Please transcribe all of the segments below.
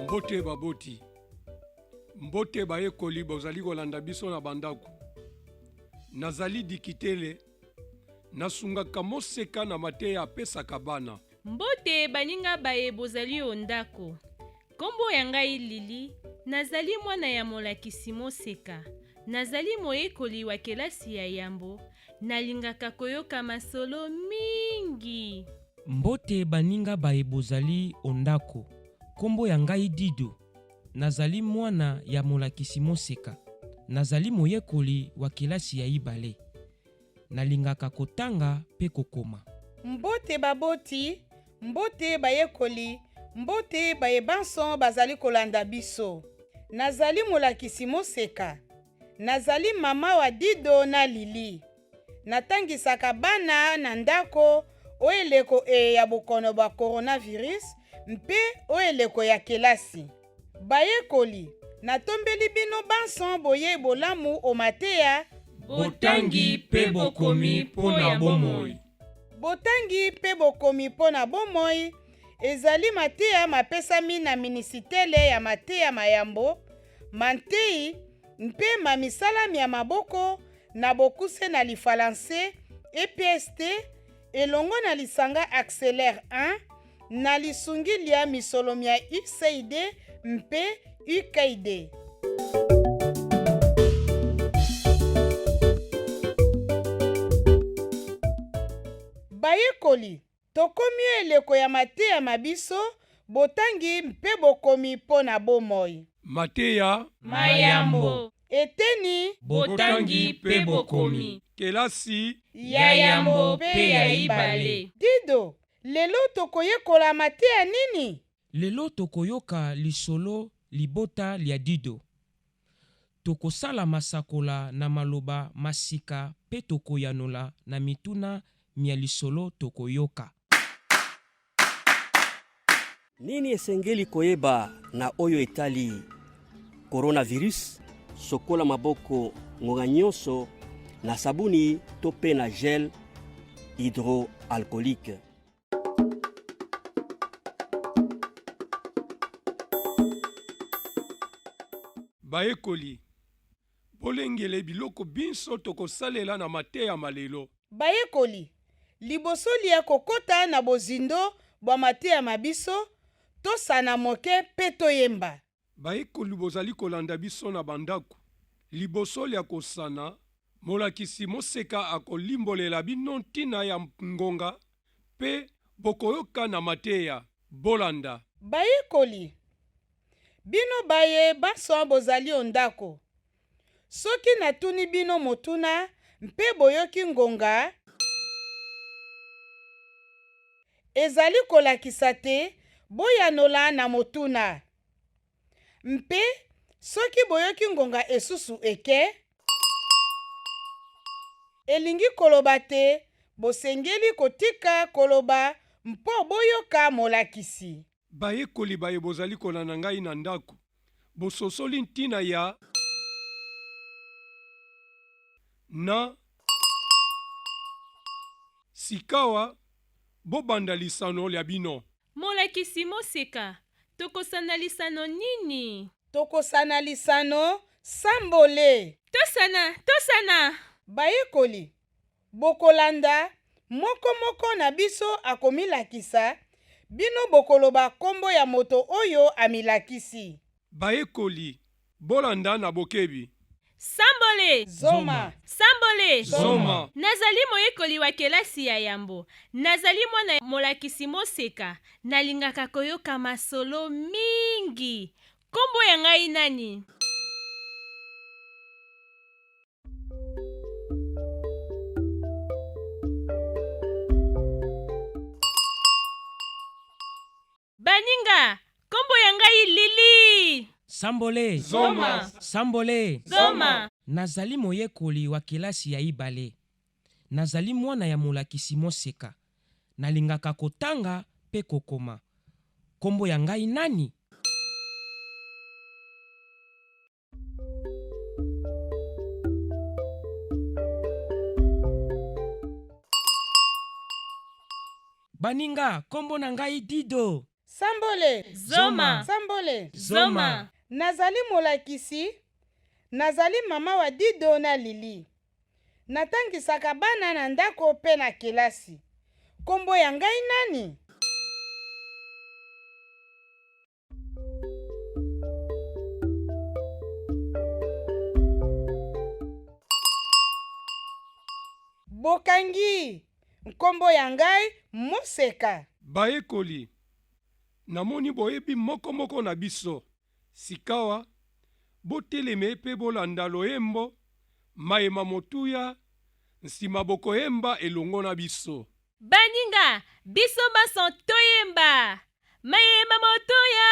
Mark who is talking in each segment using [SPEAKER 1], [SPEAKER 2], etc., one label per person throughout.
[SPEAKER 1] Mbote baboti, mbote bayekoli bozali kolanda biso na bandako. Nazali Dikitele, nasungaka Moseka na mateya apesaka bana.
[SPEAKER 2] Mbote baninga baye bozali o ndako. Kombo ya ngai Lili, nazali mwana ya molakisi Moseka. Nazali moyekoli wa kelasi ya yambo, nalingaka koyoka masolo mingi.
[SPEAKER 3] Mbote baninga baye bozali o ndako. Kombo ya ngai Dido. Nazali mwana ya molakisi Moseka. Nazali moyekoli wa kelasi ya ibale. Nalingaka kotanga mpe kokoma.
[SPEAKER 4] Mbote baboti, mbote bayekoli, mbote baye banso bazali kolanda biso. Nazali molakisi Moseka. Nazali mama wa Dido na Lili. Natangisaka bana na ndako o eleko eye ya bokono bwa coronavirus mpe o eleko ya kelasi. Bayekoli, natombeli bino banso boyei bolamu o mateya.
[SPEAKER 5] Botangi mpe bokomi mpo na bomoi.
[SPEAKER 4] Botangi mpe bokomi mpo na bomoi ezali mateya mapesami na Minisitele ya Mateya ma Yambo, ma Ntei mpe ma Misala mya Maboko, na bokuse na lifalanse, EPST, elongo na lisanga Acceler 1, na lisungi lya misolo mya USAID mpe UKAID. Bayekoli, tokomi o eleko ya mateya ma biso, botangi mpe bokomi mpo na bomoi.
[SPEAKER 1] Mateya
[SPEAKER 2] ma yambo.
[SPEAKER 4] Eteni.
[SPEAKER 5] Botangi mpe bokomi.
[SPEAKER 1] Kelasi.
[SPEAKER 2] Ya yambo mpe ya ibale.
[SPEAKER 4] Dido, lelo tokoyekola mateya nini?
[SPEAKER 3] Lelo tokoyoka lisolo Libota lya Dido. Tokosala masakola na maloba ma sika mpe tokoyanola na mituna mya lisolo tokoyoka.
[SPEAKER 6] Nini esengeli koyeba na oyo etali coronavirus? Sokola maboko ngonga nyonso na sabuni to mpe na gel hydroalcoolique.
[SPEAKER 1] Bayekoli, bolengele biloko binso tokosalela na mateya ma lelo.
[SPEAKER 4] Bayekoli, liboso lya kokota na bozindo bwa mateya ma biso, tosana moke mpe toyemba.
[SPEAKER 1] Bayekoli bozali kolanda biso na bandako, liboso lya kosana, molakisi Moseka akolimbolela bino ntina ya ngonga mpe bokoyoka na mateya. Bolanda.
[SPEAKER 4] Bayekoli, bino baye banso bozali o ndako, soki natuni bino motuna mpe boyoki ngonga, ezali kolakisa te boyanola na motuna. Mpe soki boyoki ngonga esusu eke, elingi koloba te bosengeli kotika koloba mpo boyoka molakisi.
[SPEAKER 1] Bayekoli baye bozali kolanda ngai na ndako, bososoli ntina ya na Sikawa, bobanda lisano lya bino.
[SPEAKER 2] Molakisi Moseka, tokosana lisano nini?
[SPEAKER 4] Tokosana lisano sambole.
[SPEAKER 2] Tosana, tosana!
[SPEAKER 4] Bayekoli, bokolanda, moko moko na biso akomilakisa, bino bokoloba kombo ya moto oyo amilakisi.
[SPEAKER 1] Bayekoli, bolanda na bokebi.
[SPEAKER 2] Sambole!
[SPEAKER 4] Zoma!
[SPEAKER 2] Sambole!
[SPEAKER 1] Zoma!
[SPEAKER 2] Nazali moyekoli wa kelasi ya yambo. Nazali mwana ya molakisi Moseka. Nalingaka koyoka masolo mingi. Kombo ya ngai nani? Baninga, kombo ya ngai Lili.
[SPEAKER 3] Sambole!
[SPEAKER 5] Zoma!
[SPEAKER 3] Sambole!
[SPEAKER 2] Zoma!
[SPEAKER 3] Nazali moyekoli wa kelasi ya ibale. Nazali mwana ya molakisi Moseka. Nalingaka kotanga mpe kokoma. Kombo ya ngai nani? Baninga, kombo na ngai Dido.
[SPEAKER 4] Sambole!
[SPEAKER 2] Zoma!
[SPEAKER 4] Sambole!
[SPEAKER 2] Zoma!
[SPEAKER 4] Nazali molakisi. Nazali mama wa Dido na Lili. Natangisaka bana na ndako mpe na kelasi. Kombo ya ngai nani? Bokangi! Nkombo ya ngai Moseka.
[SPEAKER 1] Bayekoli, namoni boyebi moko moko na biso. Sikawa, boteleme mpe bolanda loyembo, Maye ma motuya, nsima bokoyemba elongo na biso.
[SPEAKER 2] Baninga, biso banso toyemba Maye ma motuya.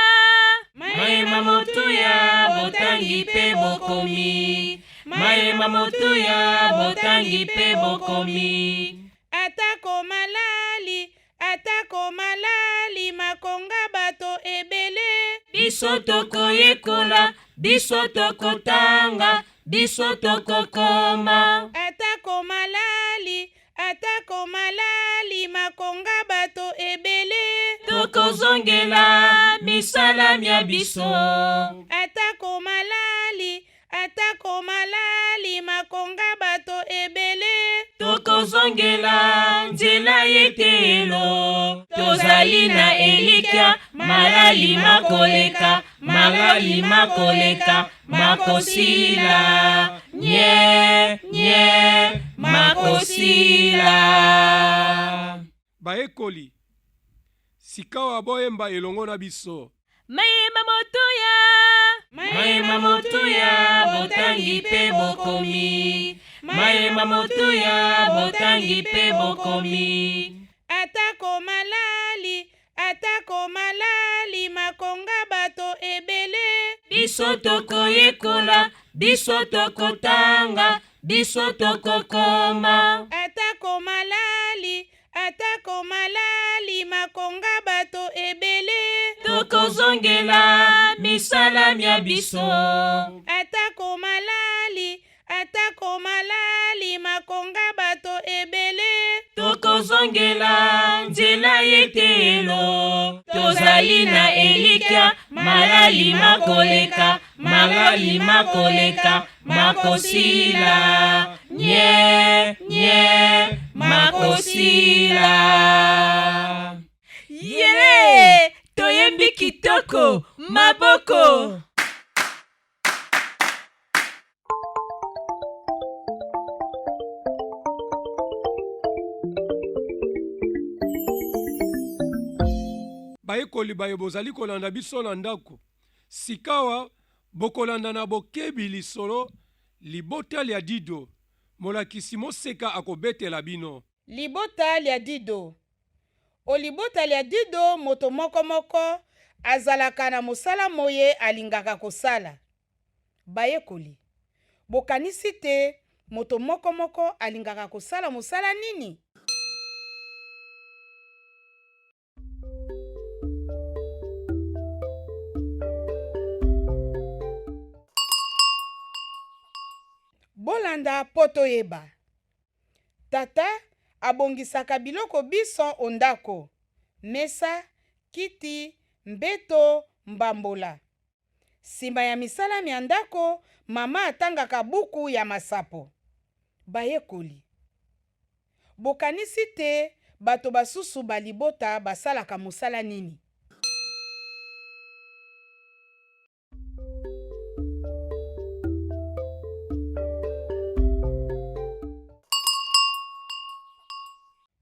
[SPEAKER 5] Maye ma motuya, botangi mpe bokomi. Maye ma motuya, botangi mpe bokomi.
[SPEAKER 4] Atako malali, atako malali makonga bato ebele.
[SPEAKER 5] Biso tokoyekola, biso tokotanga, biso tokokoma.
[SPEAKER 4] Atako malali, atako malali makonga bato ebele.
[SPEAKER 5] Tokozongela misala mya biso.
[SPEAKER 4] Atako malali, atako malali makonga bato ebele.
[SPEAKER 5] Tokozongela nzela yetelo. Tozali na elikya, malali makoleka, malali makoleka, makosila. Nye, nye, makosila.
[SPEAKER 1] Bayekoli, sikawa boyemba elongo na biso.
[SPEAKER 2] Maye ma motuya.
[SPEAKER 5] Maye ma motuya, botangi mpe bokomi. Maye ma motuya, botangi mpe bokomi.
[SPEAKER 4] Atako malali, atako malali makonga bato ebele.
[SPEAKER 5] Biso tokoyekola, biso tokotanga, biso tokokoma.
[SPEAKER 4] Atako malali, atako malali makonga bato ebele.
[SPEAKER 5] Tokozongela misala mya biso.
[SPEAKER 4] Atako malali, atako malali makonga bato ebele.
[SPEAKER 5] Tokozongela nzela yetelo. Tozali na elikya, malali makoleka, malali makoleka, makosila. Nye, nye, makosila.
[SPEAKER 2] Ye! Toyembi kitoko! Maboko!
[SPEAKER 1] Bayekoli baye bozali kolanda biso na ndako, sikawa bokolanda na bokebi lisolo Libota lya Dido. Molakisi Moseka akobetela bino.
[SPEAKER 4] Libota lya Dido. O libota lya Dido, moto moko moko azalaka na mosala moye alingaka kosala. Bayekoli, bokanisi te moto moko moko alingaka kosala mosala nini? Bolanda mpo toyeba. Tata abongisaka biloko binso o ndako, mesa, kiti, mbeto, mbambola. Sima ya misala mya ndako, mama atangaka buku ya masapo. Bayekoli, bokanisi te bato basusu ba libota basalaka mosala nini?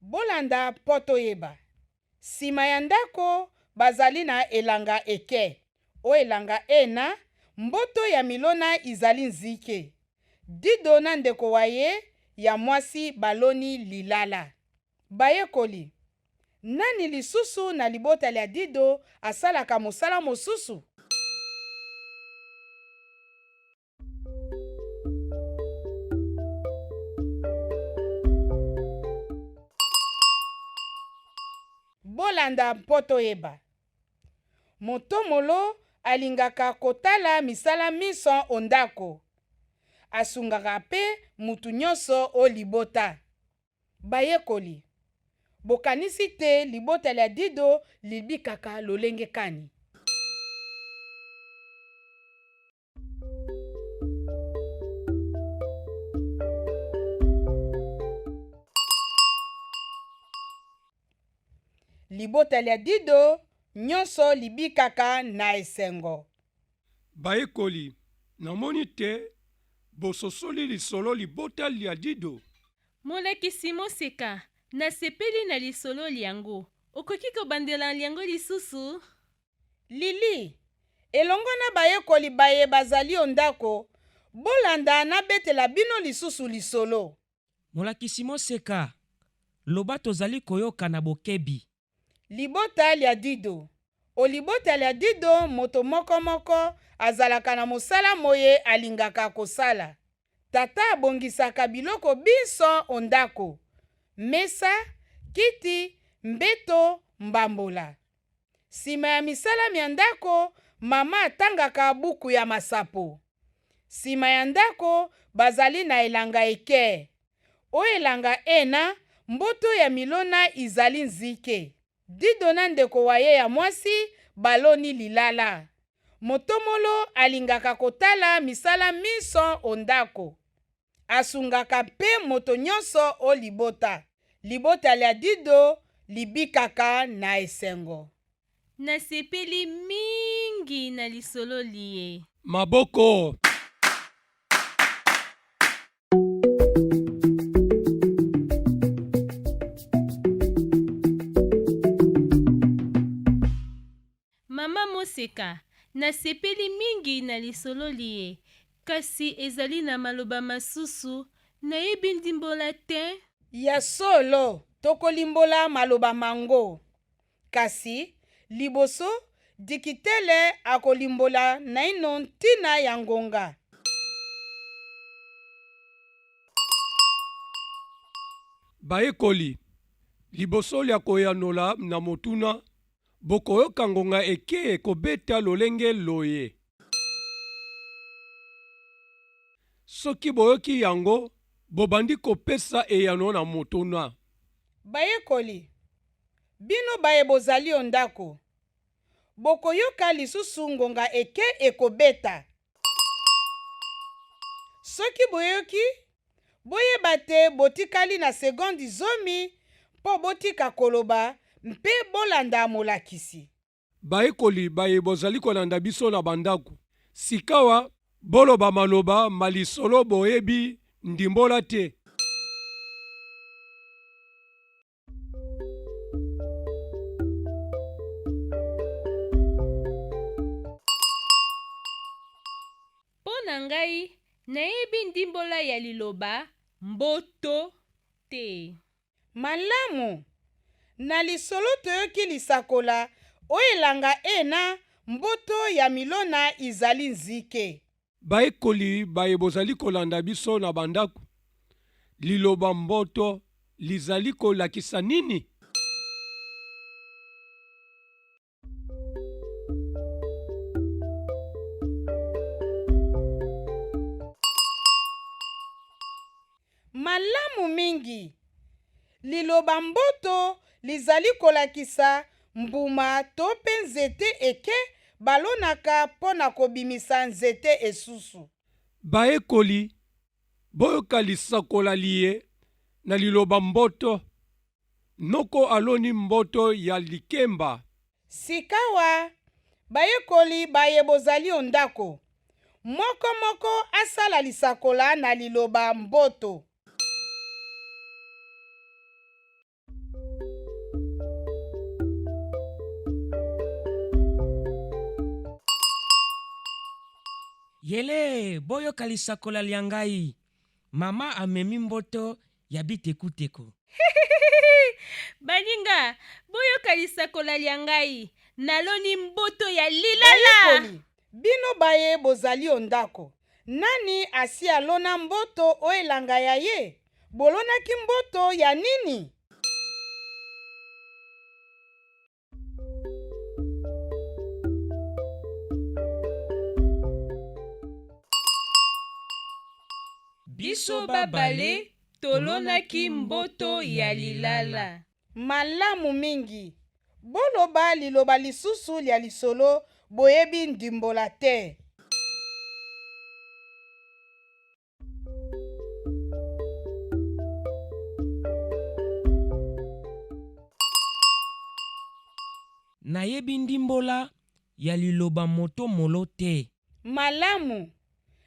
[SPEAKER 4] Bolanda mpo toyeba. Sima ya ndako, bazali na elanga eke. O elanga ena, mboto ya milona izali nzike. Dido na ndeko wa ye ya mwasi baloni lilala. Bayekoli, Nani lisusu na libota lya Dido asalaka mosala mosusu? Bolanda mpo toyeba. Motomolo alingaka kotala misala minso o ndako. Asungaka mpe mutu nyonso o libota. Bayekoli, Bokanisi te libota lya Dido libikaka lolenge kani? Libota lya Dido nyonso libikaka na esengo.
[SPEAKER 1] Bayekoli, namoni te bososoli lisolo libota lya Dido.
[SPEAKER 2] Molakisi Moseka, Nasepeli na lisolo lyango. Okoki kobandela lyango lisusu?
[SPEAKER 4] Lili, elongo na bayekoli baye bazali o ndako, bolanda nabetela bino lisusu lisolo.
[SPEAKER 3] Molakisi Moseka, Loba tozali koyoka na bokebi.
[SPEAKER 4] Libota lya Dido. O libota lya Dido, moto moko moko azalaka na mosala moye alingaka kosala. Tata abongisaka biloko binso o ndako, mesa, kiti, mbeto, mbambola. Sima ya misala mya ndako, mama atangaka buku ya masapo. Sima ya ndako, bazali na elanga eke. O elanga ena, mboto ya milona izali nzike. Dido na ndeko wa ye ya mwasi baloni lilala. Motomolo alingaka kotala misala minso o ndako. Asungaka mpe moto nyonso o libota. Libota lya Dido libikaka na esengo.
[SPEAKER 2] Nasepeli mingi na lisolo liye.
[SPEAKER 1] Maboko!
[SPEAKER 2] Mama Moseka, Nasepeli mingi na lisolo liye, kasi ezali na maloba masusu nayebi ndimbola te.
[SPEAKER 4] Ya solo, tokolimbola maloba mango. Kasi, liboso, dikitele akolimbola naino ntina ya ngonga.
[SPEAKER 1] Bayekoli, liboso lya koyanola na motuna, bokoyoka ngonga eke kobeta lolenge loye. Soki boyoki yango, bobandi kopesa eyano na motuna.
[SPEAKER 4] Bayekoli, bino baye bozali o ndako, bokoyoka lisusu ngonga eke ekobeta. Soki boyoki, boyeba te botikali na sekondi zomi mpo botika koloba mpe bolanda molakisi.
[SPEAKER 1] Bayekoli baye bozali kolanda biso na bandako, sikawa boloba maloba ma lisolo boyebi ndimbola te.
[SPEAKER 2] Mpo na ngai, nayebi ndimbola ya liloba mboto te.
[SPEAKER 4] Malamu! Na lisolo toyoki lisakola o elanga ena, mboto ya milona izali nzike.
[SPEAKER 1] Bayekoli baye bozali kolanda biso na bandako, liloba mboto lizali kolakisa nini?
[SPEAKER 4] Malamu mingi! Liloba mboto lizali kolakisa mbuma to mpe nzete eke balonaka mpo na kobimisa nzete esusu.
[SPEAKER 1] Bayekoli, boyoka lisakola liye na liloba mboto. Noko aloni mboto ya likemba.
[SPEAKER 4] Sikawa, bayekoli baye bozali o ndako, moko moko asala lisakola na liloba mboto.
[SPEAKER 3] Yele, boyoka lisakola lya ngai. Mama amemi mboto ya bitekuteku.
[SPEAKER 2] Baninga, boyoka lisakola lya ngai. Naloni mboto ya lilala.
[SPEAKER 4] Bayekoli, bino baye bozali o ndako, nani asi alona mboto o elanga ya ye? Bolonaki mboto ya nini?
[SPEAKER 2] Biso babale tolonaki mboto ya lilala.
[SPEAKER 4] Malamu mingi. Boloba liloba lisusu lya lisolo boyebi ndimbola te.
[SPEAKER 3] Nayebi ndimbola ya liloba motomolo te.
[SPEAKER 4] Malamu.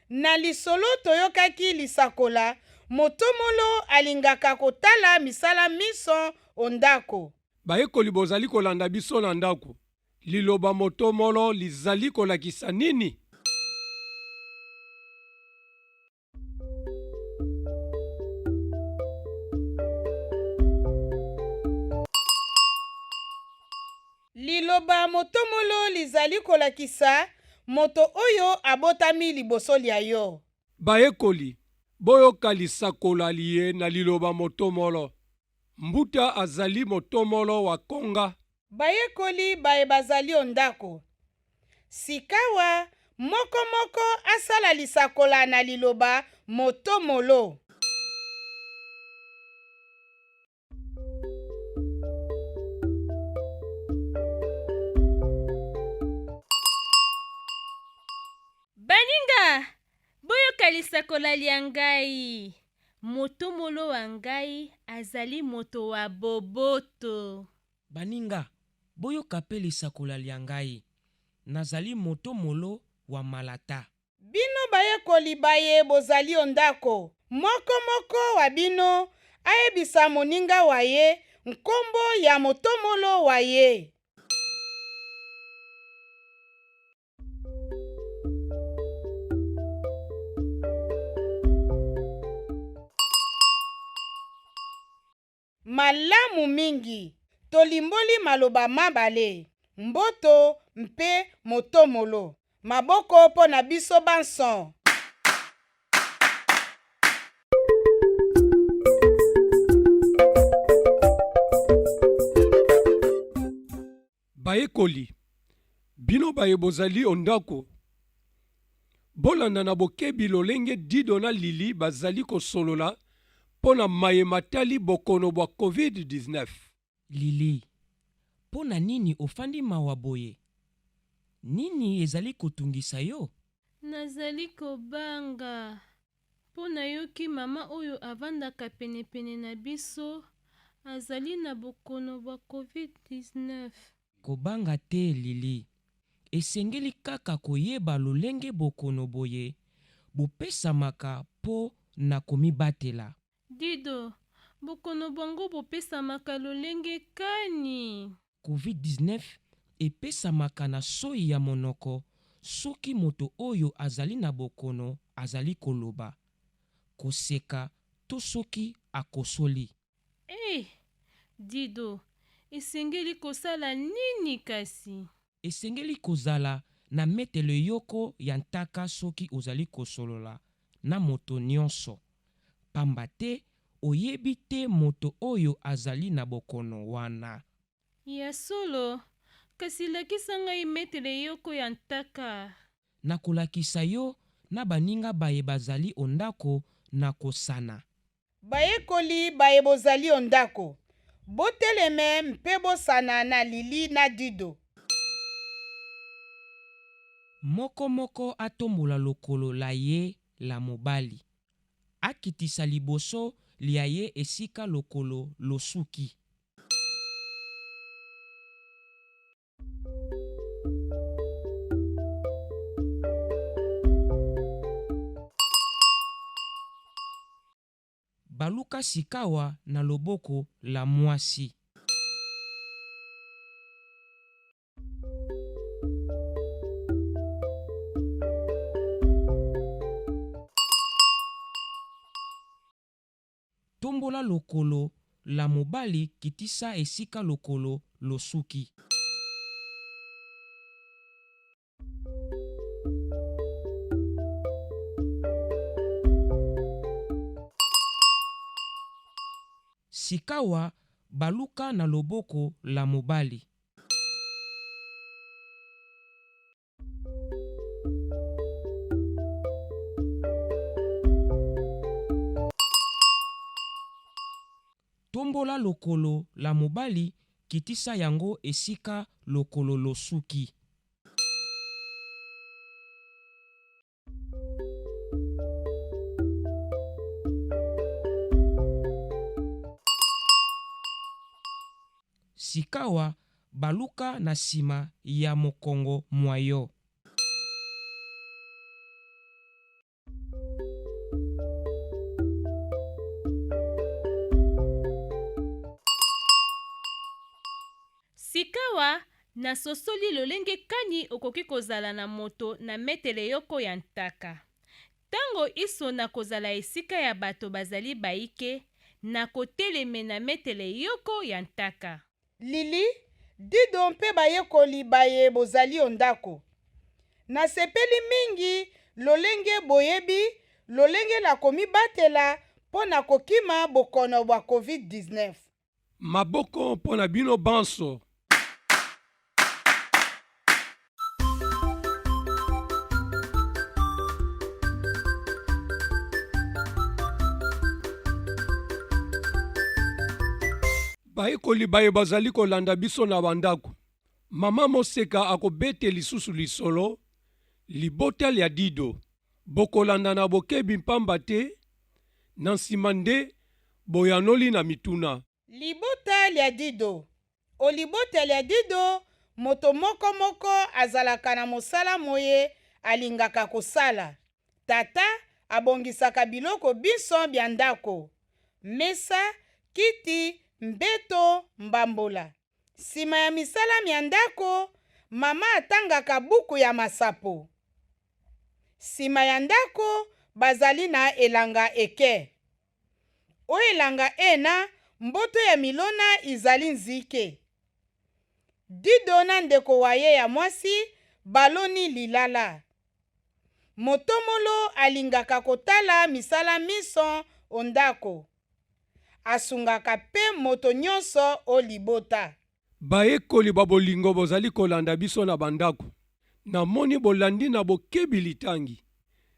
[SPEAKER 4] Na lisolo toyokaki lisakola, motomolo alingaka kotala misala minso o ndako.
[SPEAKER 1] Bayekoli bozali kolanda biso na ndako, liloba motomolo lizali kolakisa nini?
[SPEAKER 4] Liloba motomolo lizali kolakisa moto oyo abotami liboso lya yo.
[SPEAKER 1] Bayekoli, boyoka lisakola liye na liloba motomolo. Mbuta azali motomolo wa konga.
[SPEAKER 4] Bayekoli baye bazali o ndako. Sikawa, moko moko asala lisakola na liloba motomolo.
[SPEAKER 2] Baninga, boyoka lisakola lya ngai. Motomolo wa ngai azali moto wa boboto.
[SPEAKER 3] Baninga, boyoka mpe lisakola lya ngai. Nazali motomolo wa malata.
[SPEAKER 4] Bino bayekoli baye bozali o ndako, moko moko wa bino ayebisa moninga wa ye nkombo ya motomolo wa ye. Malamu mingi, tolimboli maloba mabale, mboto mpe motomolo. Maboko mpo na biso banso!
[SPEAKER 1] Bayekoli, bino baye bozali o ndako, bolanda na bokebi lolenge Dido na Lili bazali kosolola mpo na maye matali bokono bwa Covid-19.
[SPEAKER 3] Lili, mpo na nini ofandi mawa boye? Nini ezali kotungisa yo?
[SPEAKER 2] Nazali kobanga mpo nayoki mama oyo avandaka penepene na biso azali na bokono bwa Covid-19.
[SPEAKER 3] Kobanga te, Lili. Esengeli kaka koyeba lolenge bokono boye bopesamaka mpo na komibatela.
[SPEAKER 2] Dido, bokono bwango bopesamaka lolenge kani?
[SPEAKER 3] Covid-19 epesamaka na soyi ya monoko soki moto oyo azali na bokono azali koloba, koseka to soki akosoli.
[SPEAKER 2] Eh! Dido, esengeli kosala nini kasi?
[SPEAKER 3] Esengeli kozala na metele yoko ya ntaka soki ozali kosolola na moto nionso, pamba te oyebi te moto oyo azali na bokono wana.
[SPEAKER 2] Ya solo? Kasi lakisa ngai metele yoko ya ntaka.
[SPEAKER 3] Nakolakisa yo na baninga baye bazali o ndako na kosana.
[SPEAKER 4] Bayekoli baye bozali o ndako, boteleme mpe bosana na Lili na Dido.
[SPEAKER 3] Moko moko atombola lokolo la ye la mobali, akitisa liboso lya ye esika lokolo losuki. Baluka sikawa na loboko la mwasi. Tombola lokolo la mobali kitisa esika lokolo losuki. Sikawa baluka na loboko la mobali. Tombola lokolo la mobali, kitisa yango esika lokolo losuki. Sikawa baluka na sima ya mokongo mwa yo.
[SPEAKER 2] Sikawa, nasosoli lolenge kani okoki kozala na moto na metele yoko ya ntaka. Ntango inso nakozala esika ya bato bazali baike, nakoteleme na metele yoko ya ntaka.
[SPEAKER 4] Lili, Dido mpe bayekoli baye bozali o ndako. Nasepeli mingi lolenge boyebi lolenge la komibatela mpo na kokima bokono bwa Covid-19.
[SPEAKER 1] Maboko mpo na bino banso. Bayekoli baye bazali kolanda biso na bandako. Mama Moseka akobete lisusu lisolo Libota lya Dido. Bokolanda na bokebi mpamba te na nsima nde boyanoli na mituna.
[SPEAKER 4] Libota lya Dido. O libota lya Dido, moto moko moko azalaka na mosala moye alingaka kosala. Tata abongisaka biloko binso bya ndako, mesa, kiti, mbeto, mbambola. Nsima ya misala mya ndako, mama atangaka buku ya masapo. Nsima ya ndako, bazali na elanga eke. O elanga ena, mboto ya milona izali nzike. Dido na ndeko wa ye ya mwasi baloni lilala. Motomolo alingaka kotala misala minso o ndako. Asungaka mpe moto nyonso o libota.
[SPEAKER 1] Bayekoli ba bolingo bozali kolanda biso na bandako. Namoni bolandi na bokebi litangi.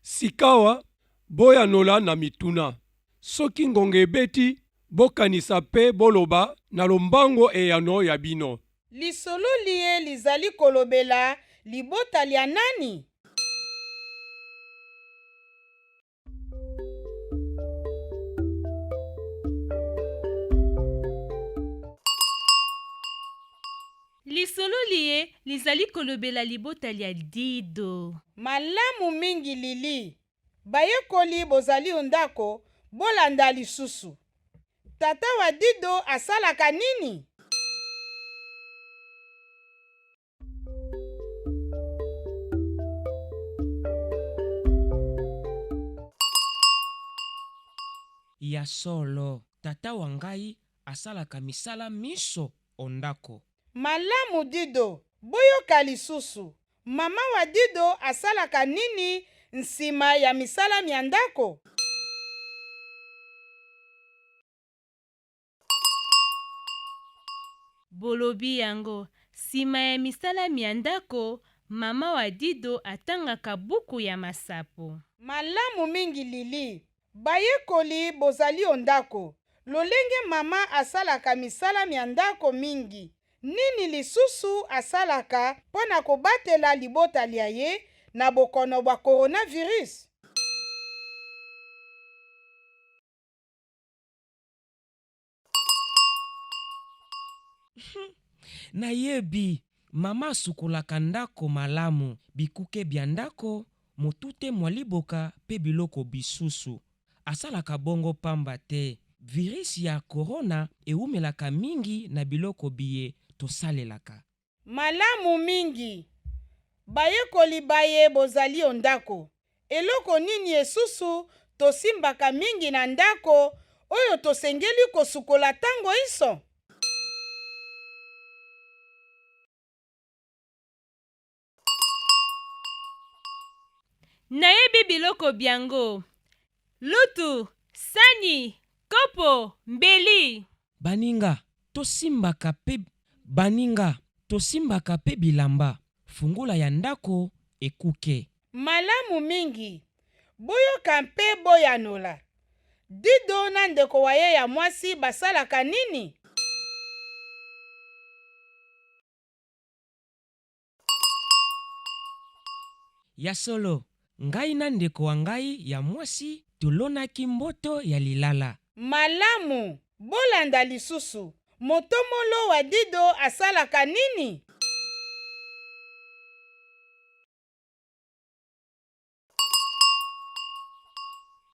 [SPEAKER 1] Sikawa, boyanola na mituna. Soki ngonga ebeti, bokanisa mpe boloba na lombango eyano ya bino.
[SPEAKER 4] Lisolo liye lizali kolobela libota lya nani?
[SPEAKER 2] Lisolo liye lizali kolobela libota lya Dido.
[SPEAKER 4] Malamu mingi Lili. Bayekoli bozali o ndako, bolanda lisusu. Tata wa Dido asalaka nini?
[SPEAKER 3] Ya solo, tata wa ngai asalaka misala minso o ndako.
[SPEAKER 4] Malamu Dido, boyoka lisusu. Mama wa Dido asalaka nini nsima ya misala mya ndako?
[SPEAKER 2] Bolobi yango, sima ya misala mya ndako, mama wa Dido atangaka buku ya masapo.
[SPEAKER 4] Malamu mingi Lili. Bayekoli bozali o ndako. Lolenge mama asalaka misala mya ndako mingi, nini lisusu asalaka mpo na kobatela libota lya ye na bokono bwa coronavirus?
[SPEAKER 3] Nayebi! Mama asukolaka ndako malamu, bikuke bya ndako, motute mwa liboka mpe biloko bisusu. Asalaka bongo pamba te virisi ya korona ewumelaka mingi na biloko biye tosalelaka.
[SPEAKER 4] Malamu mingi! Bayekoli baye bozali o ndako, eloko nini esusu tosimbaka mingi na ndako oyo tosengeli kosukola tango inso?
[SPEAKER 2] Nayebi biloko byango, lutu, sani, kopo, mbeli.
[SPEAKER 3] Baninga, tosimbaka pe Baninga, tosimbaka pe bilamba, fungola ya ndako, ekuke.
[SPEAKER 4] Malamu mingi! Boyoka mpe boyanola. Dido na ndeko wa ye ya mwasi basalaka nini?
[SPEAKER 3] Ya solo, ngai na ndeko wa ngai ya mwasi tolonaki mboto ya lilala.
[SPEAKER 4] Malamu! Bolanda lisusu. Motomolo wa Dido asalaka nini?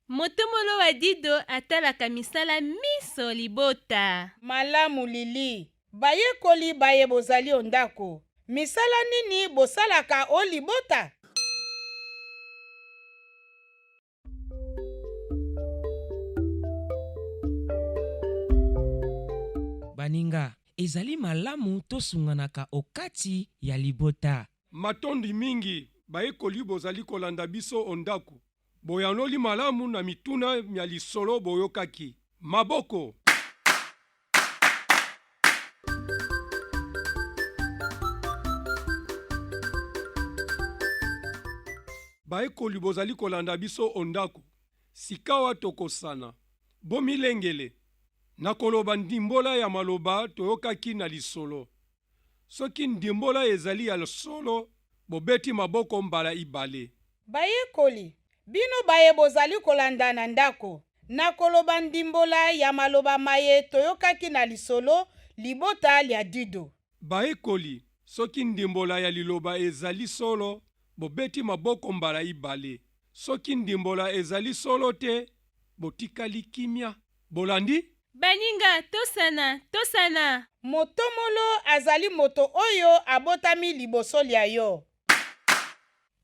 [SPEAKER 2] Motomolo wa Dido atalaka misala minso libota.
[SPEAKER 4] Malamu Lili. Bayekoli baye bozali o ndako, misala nini bosalaka o libota?
[SPEAKER 3] Baninga, ezali malamu tosunganaka o kati ya libota.
[SPEAKER 1] Matondi mingi bayekoli bozali kolanda biso o ndako. Boyanoli malamu na mituna mya lisolo boyokaki. Maboko! Bayekoli bozali kolanda biso o ndako. Sikawa tokosana. Bomilengele. Nakoloba ndimbola ya maloba toyokaki na lisolo. Soki ndimbola ezali ya solo, bobeti maboko mbala ibale.
[SPEAKER 4] Bayekoli, bino baye bozali kolanda na ndako, nakoloba ndimbola ya maloba maye toyokaki na lisolo Libota lya Dido.
[SPEAKER 1] Bayekoli, soki ndimbola ya liloba ezali solo, bobeti maboko mbala ibale. Soki ndimbola ezali solo te, botikali kimia. Bolandi?
[SPEAKER 2] Baninga, tosana, tosana!
[SPEAKER 4] Motomolo azali moto oyo abotami liboso lya yo.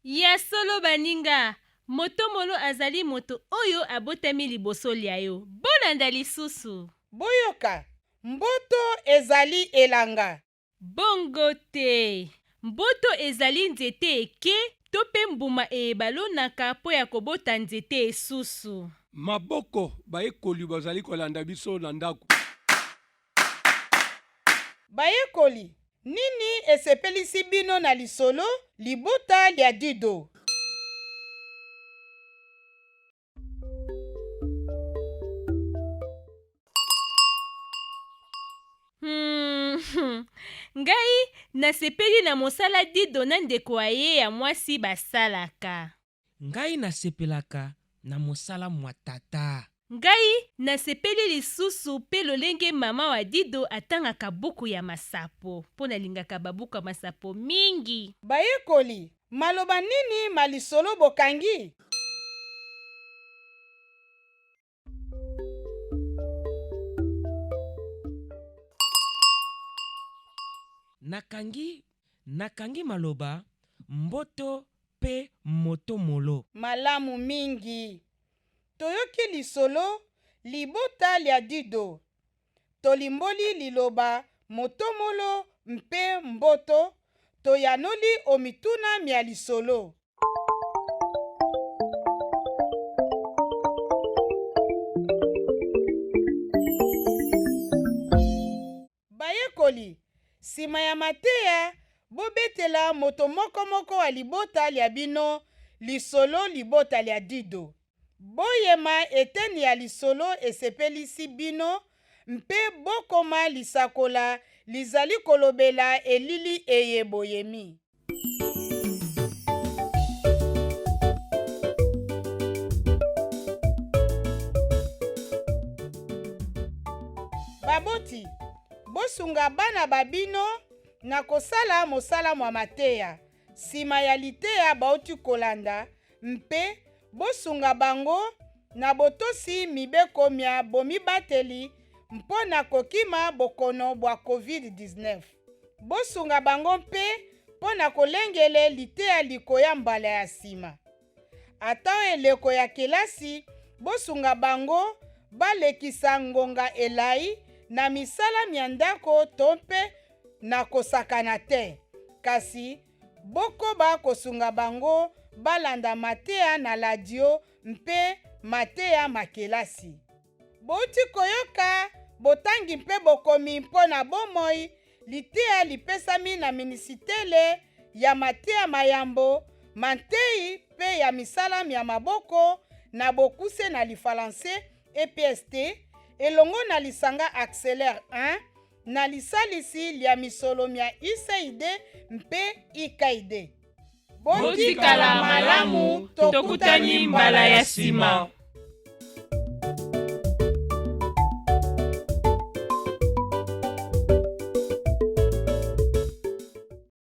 [SPEAKER 2] Ya solo baninga, motomolo azali moto oyo abotami liboso lya yo. Bolanda lisusu.
[SPEAKER 4] Boyoka, mboto ezali elanga.
[SPEAKER 2] Bongo te. Mboto ezali nzete eke to mpe mbuma eye balonaka mpo ya kobota nzete esusu.
[SPEAKER 1] Maboko, Bayekoli bazali kolanda biso na ndako.
[SPEAKER 4] Bayekoli, nini esepelisi bino na lisolo Libota lya Dido?
[SPEAKER 2] Ngai nasepeli na mosala Dido na ndeko wa ye ya mwasi basalaka.
[SPEAKER 3] Ngai nasepelaka na mosala mwa tata.
[SPEAKER 2] Ngai nasepeli lisusu mpe lolenge mama wa Dido atangaka buku ya masapo, mpo nalingaka babuku ya masapo mingi.
[SPEAKER 4] Bayekoli, maloba nini ma lisolo bokangi?
[SPEAKER 3] Nakangi, nakangi maloba mboto mpe motomolo.
[SPEAKER 4] Malamu mingi. Toyoki lisolo Libota lya Dido. Tolimboli liloba motomolo mpe mboto, toyanoli o mituna mya lisolo. Bayekoli, nsima ya mateya, bobetela moto moko moko wa libota lya bino lisolo Libota lya Dido. Boyema eteni ya lisolo esepelisi bino mpe bokoma lisakola lizali kolobela elili eye boyemi. Baboti, bosunga bana ba bino na kosala mosala mwa mateya nsima ya liteya bauti kolanda mpe bosunga bango na botosi mibeko mya bomibateli mpo na kokima bokono bwa COVID-19. Bosunga bango mpe mpo na kolengele liteya likoya mbala ya nsima. Ata o eleko ya kelasi, bosunga bango balekisa ngonga elai na misala mya ndako to mpe na kosakana te, kasi bokoba kosunga bango balanda mateya na ladio mpe mateya ma kelasi. Bouti koyoka botangi mpe bokomi mpo na bomoi, liteya lipesami na Minisitele ya Mateya ma Yambo, ma Ntei mpe ya Misala mya Maboko, na bokuse na lifalanse, EPST, elongo na lisanga Acceler 1 na lisalisi lya misolo mya USAID mpe IKID.
[SPEAKER 5] Botikala malamu, tokutani mbala ya sima.